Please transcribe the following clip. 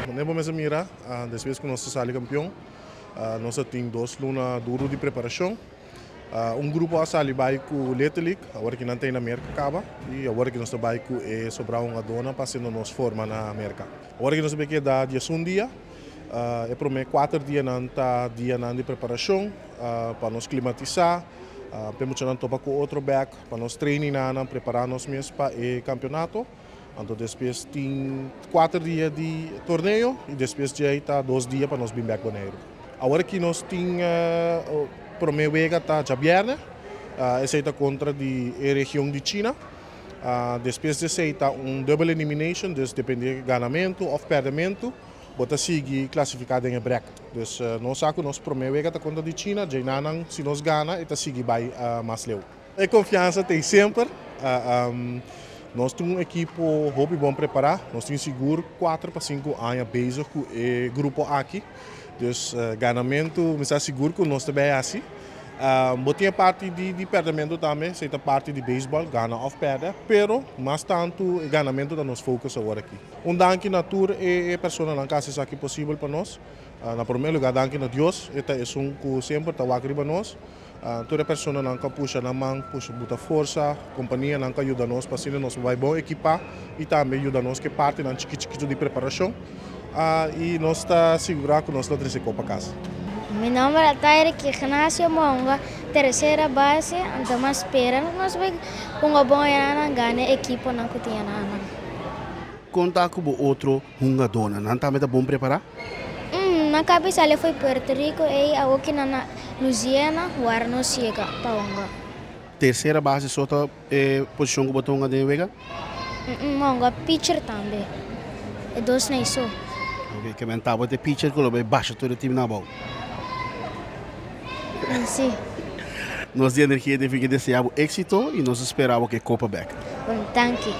Manera bo mester mira, despues ku nos a sali kampion, nos a tin dos luna duru di preparashon. Un grupo a sali bai ku Little League, awor ki nan ta na Merka kaba, i awor ki nos ta bai ku e sobrá hungadónan pa asina nos forma na Merka. Awor ki nos a keda 11 dia, e promé kuater dianan ta dianan di preparashon pa nos klimatisá, pa e muchanan topa ku otro bèk, pa nos training-nan prepará nos mes pa e kampeonato. Anto despues tin kuater dia di torneo i despues djei ta dos dia pa nos bin bèk Boneiru. Awor aki nos tin promé wega ta djabièrnè, esei ta kontra di e region di China. Despues di esei ta un double elimination, dus depende ganamentu òf pèrdèmentu bo ta sigui klasifiká den e bracket. Dus nos sa ku nos promé wega ta kontra di China, djei-nan si nos gana e ta sigui bai mas leu. E konfiansa ta ei semper. Nos tin un ekipo hopi bon prepará. Nos tin sigur kuater pa sinku aña bezig ku e grupo aki. Dus ganamentu mi sa sigur ku nos ta bai hasi. Bo tin e parti di pèrdèmentu tambe, esei ta parti di beisbòl, gana òf pèrdè. Pero mas tantu e ganamentu ta nos focus awor aki. Un danki na tur e personanan ku a hasi esaki posibel pa nos. Na promé lugá danki na Dios, e ta esun ku semper ta wak riba nos. Tur e personanan ku a pusha nan man, pusha buta forsa, kompanianan ku a yuda nos pa asina nos bai bon ekipá i tambe yuda nos ku e partinan chikí chikitu di preparashon i nos ta sigurá ku nos lo trese kopa kas. Mi nomber ta Tyrick Ignacio Monga, tercera base, anto mas spera nos bai hunga bon enanan gana e ekiponan ku tin enanan. Konta ku bo otro hungadónan, nan tambe ta bon prepará? Nan kabi sali fo'i Puerto Rico ei awo ki nan na Louisiana wara nos yega pa hunga. Tercera base so ta e posicion ku bo ta hunga den e wega? Mi hunga pitcher tambe, e dos na ei so. Ok, ke men tabata e pitcher ku lo bai basha tur e team na abou? Si. Nos di Energia TV ke desea bo exito y nos ta spera bo ke kopa bek. Bon, danki.